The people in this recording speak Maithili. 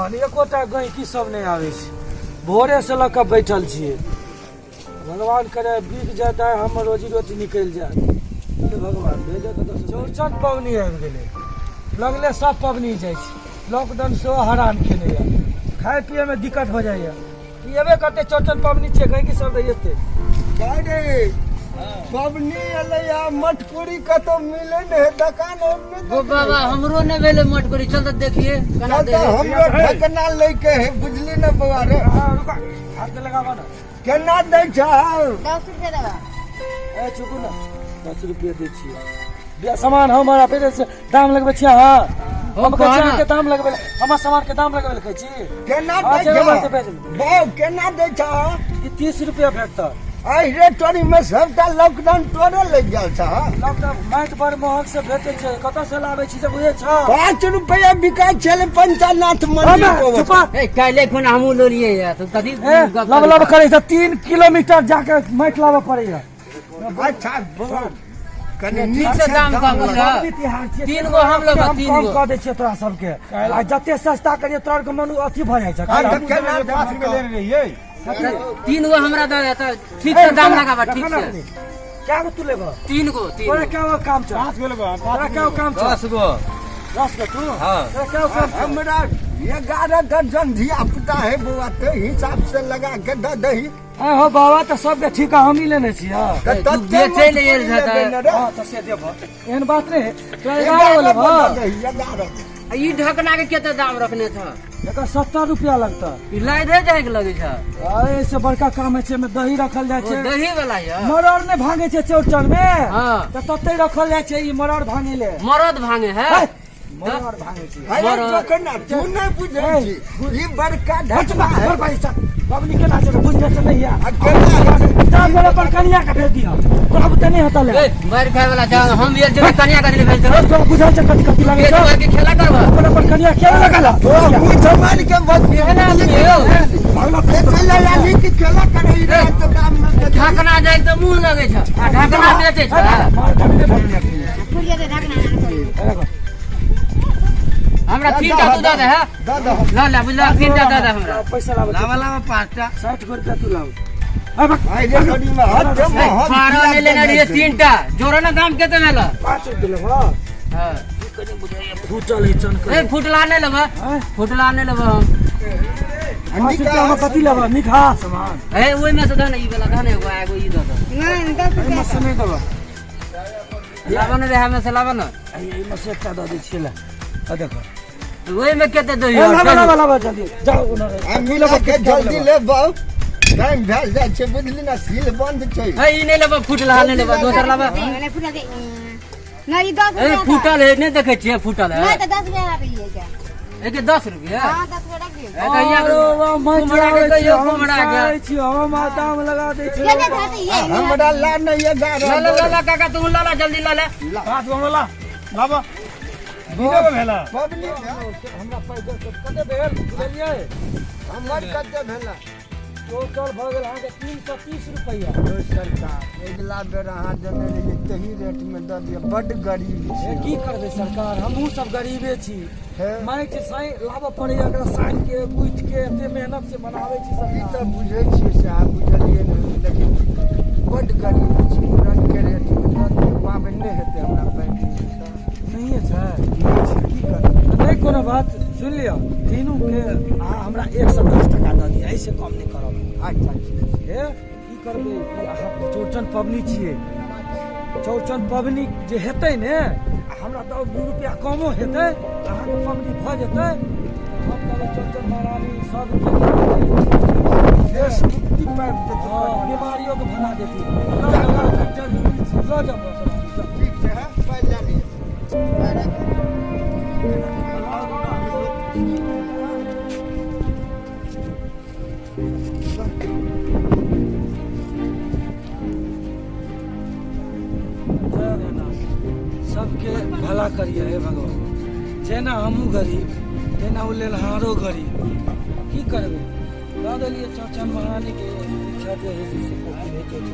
भगवान, एकोटा गैंकी सब नहि आबै छै। भोरेसँ लऽ कऽ बैठल छियै। भगवान करे बिक जाए तऽ हमर रोजी रोटी निकलि जायत। हे भगवान, भेजऽ तऽ चौड़चन पबनी आबि गेलै, लगले सब पबनी जाइ छै। लॉकडाउन सेहो हरान केने यऽ, खाय पियैमे दिक्कत भऽ जाइए। ई एबे करतै, चौड़चन पबनी छियै, गैंकी सब तऽ एतै। अरे पबनी एलै आ मटकुरी कतौ मिले नहि है, दोकान और नहि। गो बाबा, हमरो नहि भेलै मटकुरी। चल तऽ देखिए केना चल दे। तऽ हमरो ढकना लैके है, बुझली ने बौआ रे? हाँ, रुका, हाथ नहि लगाबऽ ने। केना दै छौ? 10 रुपया देबा। ए चुकू ने, 10 रुपया दै छियै। सामान हमर फेर से दाम लगबै छियै अहाँ? हम कहै छी अहाँके दाम लगबै लए, हमर सामान के दाम लगबै लए कहै छी? केना हाँ, दै चलो छौ बात भेज। बौ, केना दै छौ? ई 30 रुपया भेटत। एहि रे तोरी में सबटा लॉकडाउन तोरे लागि गेल छौ। लॉकडाउन माटि बड़ महग से भेटै छै, कतऽ से लाबै छी से बुझै छौ? 5 रुपया बिकाइ छलै पंचानाथ मंदिर पर। चुपा। ए काल्हि खुना हमहूँ लोलियै या तऽ कथी ए गप लब लब करै छै, 3 किलोमीटर जाके माटि लाबऽ पड़ैया। अच्छा बौआ, कनि ठीक से दाम कम बुझल। पबनी तिहार छियै, तीन गो हम लेबै, हम तीन कम गो। कऽ दै छियै तोरा सबके, आ जते सस्ता करियै तोरा आरके मन अथी भऽ जाइ छै। हाँ, तऽ केना दाम कम? तीन गो हमरा दऽ दे तऽ ठीक से दाम लगाबऽ, ठीक से। क्या गो तू लेबऽ? तीन गो, तीन तोरा गो। क्या गो काम छौ? 5 गो लेबै। तोरा क्या गो काम छौ? 10 गो। 10 गो तू? हाँ। तोरा क्या गो काम छौ? हमरा 11 दर्जन धिया पुता है बौआ, ते हिसाब से लगा के दऽ दही। आँ हो बाबा, तऽ सबके ठीका हमही लेने छियै। तऽ तू तते बेचै लए आयल मटकुरी छह लेबै ने रे। हँ तऽ से देबऽ, एहन बात नहि है। तोरा 11 गो 11 लेबऽ? दऽ दही, 11। आ ई ढकना के कते दाम रखने छ? एकर 70 रुपया लगतै। ई लाइदे जाय के लगै छ। एहिसँ बड़का काम होइ छै, एहिमे दही रखल जाइ ओ छै। दही वाला यऽ? मरड़ नहि भांगे छै चौड़चन मे? हाँ। तऽ तते रखल जाइ छै ई मरड़ भांगे ले। मरद भांगे है? है, मरड़ भांगे छै। अरे जखन तू नहि बुझै छी, ई बड़का ढकना है। बड़ भाई साहब, पबनी केना छै बुझने से नहीं है। आ केना है? दाम मेरे पर कनिया के भेज दिया, तोरा बुते नहीं होता ले। ए मार खाय वाला छ, हम ये जगह कनिया के दिल भेज दो। तोरा बुझल छै कथी कथी लागै पेट छै? मार के खेला करबा। अपन अपन कनिया केना लगल? तो मुँह मारि के बस केहन आदमी यौ? बेचै लए आली कि खेला करै रे तऽ दाम मे दे दही। ढकना जाय तऽ मुंह लगै छ आ ढकना बेचै छ। फुलिया दे ढकना ना। हमरा तीनटा तू दऽ दे है। दऽ दह। ल ले, बुझल, तीनटा दऽ दे हमरा। पैसा लाब। लावा लावा पाँचटा। 60 गो रुपया तू लाब। आइ रे तोरी में हद दे महग। 12 ने लेने रहियै तीनटा, जोड़ो ने दाम कते भेल? 5 रुपया लेबऽ? हाँ। फूटल है चनक। ए फुटला नहि लेबै। आँय? फुटला नहि लेबै हम। 5 रुपया में कथी लेबऽ? नीक हा सामान। ए ओहिमे से दऽ ने, ई वाला दऽ ने एगो, आ एगो ई दऽ दऽ। नहीं, 10 रुपया। एहिमे से नहि देबऽ। लाबऽ ने रे, से लाबऽ ने। एहिमे से एकटा दऽ दै छियै, ले आ देखो। ओहिमे कते दही? ए लाबऽ लाबऽ लाबऽ, जल्दी जाउ ओनर। आ मिला के जल्दी ले बाउ, टाइम भेल जाइ छै, बुझली ने? सील बंद छै। ए ई नहि लेबै, फुटला नहि लेबै, दोसर लाबऽ। नहीं, फुटल दे नहीं, ई 10 ए रुपया। फूटल है, नहि देखै छियै फूटल है? नहीं तो 10 रुपया रख दिए क्या? एके 10 रुपया। हाँ, 10 रुपया रख दिए। ए तऽ हियाँ अरे वाह, माटि कुम्हरा के लाबै कहियो छियै, हम कुम्हरा के। खाइ छियै, हम आ दाम लगा दै छियै। ये ले धरते ये। हमरा ला ने 11। ल ल ल ल काका, तू ल ल, जल्दी ल ले। 5 गो हमरा ला, लाबऽ। 3 गो भेला। पबनी भेल। हमरा पाइ दऽ कते भेल बुझलियै? हमर कते भेल? टोटल भऽ गेल अहाँके 330 रुपैआ। ओ सरकार, अगिला बेर अहाँ देने रहियै तही रेट मे दऽ दिअ, बड्ड गरीब ए, छी। की करबै सरकार, हमहूँ सब गरीबे छी। हे। माटि साइन लाबऽ पड़ैया, एकरा सानि के कुटि के एते मेहनत से बनाबै छी ई सरकार। तऽ बुझै छियै साहब, बुझलियै ने, लेकिन बड्ड गरीब छी। पुरानके रेट मे दऽ दिअ, पाबनि नहि हेतै हमरा बैंक मे तऽ। नहिए छै? नहि छै, की करबै? नहि कोनो बात, सुनि लिअ, तीनूके अहाँ हमरा 110 टाका दऽ दिअ, एहिसँ कम नहि करब। अच्छा ठीक छै। हे की करबै, ई अहाँ चौड़चन पबनी छियै, चौड़चन पबनी जे हेतै ने, आ हमरा तऽ 2 रुपैआ कमो हेतै, अहाँके पबनी भऽ जेतै तऽ हम कहबै चौड़चन महारानी सबके देश मुक्ति पाबि जेतै। हँ, बीमारियोके भगा देती। लऽ जाउ, लऽ जाउ, लऽ जाउ, लऽ जाउ। ठीक छै, हँ, पाइ लए लिअ, पाइ राखू। जय देना, सबके भला करिए हे भगवान। जेना हमहूँ गरीब तेना ओ लेलहारो गरीब। की करबै, दऽ देलियै चौचन महारानीके इच्छा जे होइ छै से पूर्ति होइ।